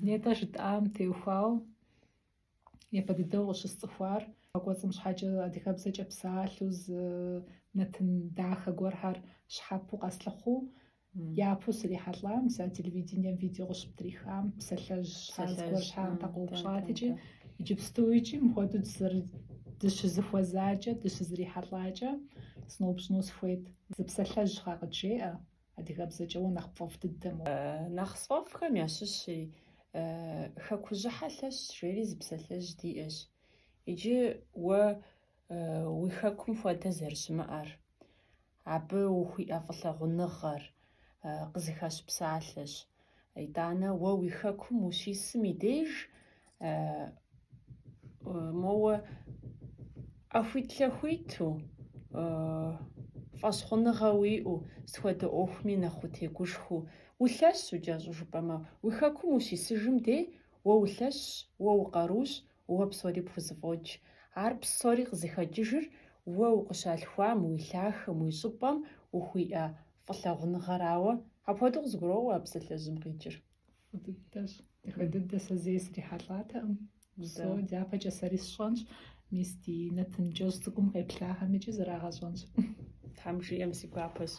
Нетӏэ жытӏам теухуауэ япэ дыдэу къыщысцӏыхуар кӏуэцӏым щхьэкӏэ адыгэбзэкӏэ псалъэу зы нэтын дахэ гуэрхэр щхьэпэу къэслъыхъуу япэу срихьэлӏам, мис а телевидением видео къыщыптрихам, псалъэжь щхьэ зыгуэр щхьэ нтӏэ къоупщӏат икӏи иджыпсту икӏи мыпхуэдэу дыщызэхуэзакӏэ, дыщызэрихьэлӏакӏэ сыноупщӏыну сыхуейт. Зы псалъэжь щхьэ къыджеӏэ адыгэбзэкӏэ уэ нэхъ пфӏэфӏ дыдэм. Нэхъ сфӏэфӏхэм ящыщи Хэкужьыхьэ лъэщщ жери зы псалъэжь диӏэщ. Иджы уэ уи хэкум хуэдэ зэрыщымыӏэр, абы ухуиӏэ фӏылъагъуныгъэр къызыхэщ псалъэщ. Итӏанэ уэ уи хэкум ущисым и деж моуэ ӏэхуитлъэхуиту, фӏэщхъуныгъэ уиӏэу, сыт хуэдэ ӏуэхуми нэхъ утегушхуэу, улъэщу кӏэщӏу жыпӏэмэ, уи хэкум ущисыжым дей уэ улъэщщ, уэ укъарущ, уэ псори пхузэфӏокӏ. Ар псори къызыхэкӏыжыр уэ укъыщалъхуам, уи лъахэм, уи щӏыпӏэм ухуиӏэ фӏылъагъуныгъэрауэ. Апхуэдэу къызгуроӏуэ а псалъэжьым къикӏыр. Фӏы дыдэщ. Дахэ дыдэ сэ зэи срихьэлӏатэкъым. Псо дяпэкӏэ сэри сщӏэнщ. Мис ди нэтын кӏэщӏ цӏыкӏум къеплъахэм икӏи зэрагъэщӏэнщ. Тхьэм жиӏэм си гуапэщ.